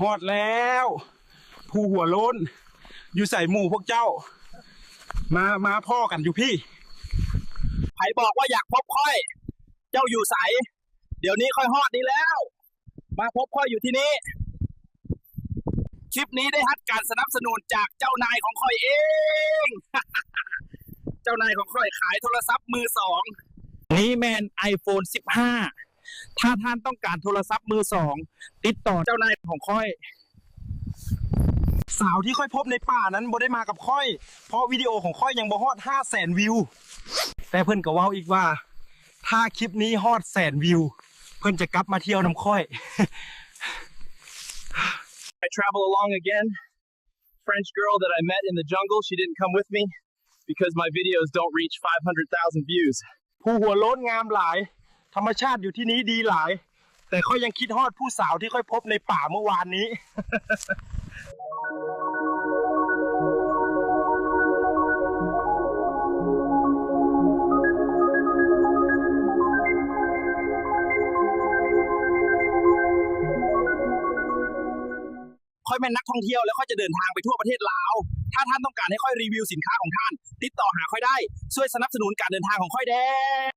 ຮອດແລ້ວ ຜູ້ຫົວໂລ້ນ ຢູ່ໃສໝູ່ພວກເຈົ້າ? ມາ ມາພໍ້ກັນຢູ່ພີ້. ໃຜບອກວ່າຢາກພົບຂ້ອຍ? ເຈົ້າຢູ່ໃສ? ດຽວນີ້ຂ້ອຍຮອດນີ້ແລ້ວ. ມາພົບຂ້ອຍຢູ່ທີ່ນີ້. ຄລິບນີ້ໄດ້ຮັບການສະໜັບສະໜູນຈາກເຈົ້ານາຍຂອງຂ້ອຍເອງ. ເຈົ້ານາຍຂອງຂ້ອຍຂາຍໂທລະສັບມືສອງ. ນີ້ແມ່ນໄອໂຟນສິບຫ້າ. ຖ້າທ່ານຕ້ອງການໂທລະສັບມືສອງ ຕິດຕໍ່ເຈົ້ານາຍຂອງຂ້ອຍ. ສາວທີ່ຂ້ອຍພົບໃນປ່ານັ້ນບໍ່ໄດ້ມາກັບຂ້ອຍ ເພາະວິດີໂອຂອງຂ້ອຍຍັງບໍ່ຮອດຫ້າແສນວິວ. ແຕ່ເພິ່ນກໍເວົ້າອີກວ່າ ຖ້າຄລິບນີ້ຮອດແສນວິວ ເພິ່ນຈະກັບມາທ່ຽວນຳຂ້ອຍ. I travel along again. French girl that I met in the jungle, she didn't come with me because my videos don't reach five hundred thousand views. ຜູ້ຫົວໂລ້ນງາມຫຼາຍ ທຳມະຊາດຢູ່ທີ່ນີ້ດີຫຼາຍ ແຕ່ຂ້ອຍຍັງຄິດຮອດຜູ້ສາວທີ່ຂ້ອຍພົບໃນປ່າເມື່ອວານນີ້. ຂ້ອຍແມ່ນນັກທ່ອງທ່ຽວ ແລະ ຂ້ອຍຈະເດີນທາງໄປທົ່ວປະເທດລາວ. ຖ້າທ່ານຕ້ອງການໃຫ້ຂ້ອຍຣີວິວສິນຄ້າຂອງທ່ານ, ຕິດຕໍ່ຫາຂ້ອຍໄດ້. ຊ່ວຍສະໜັບສະໜູນການເດີນທາງຂອງຂ້ອຍແດ່.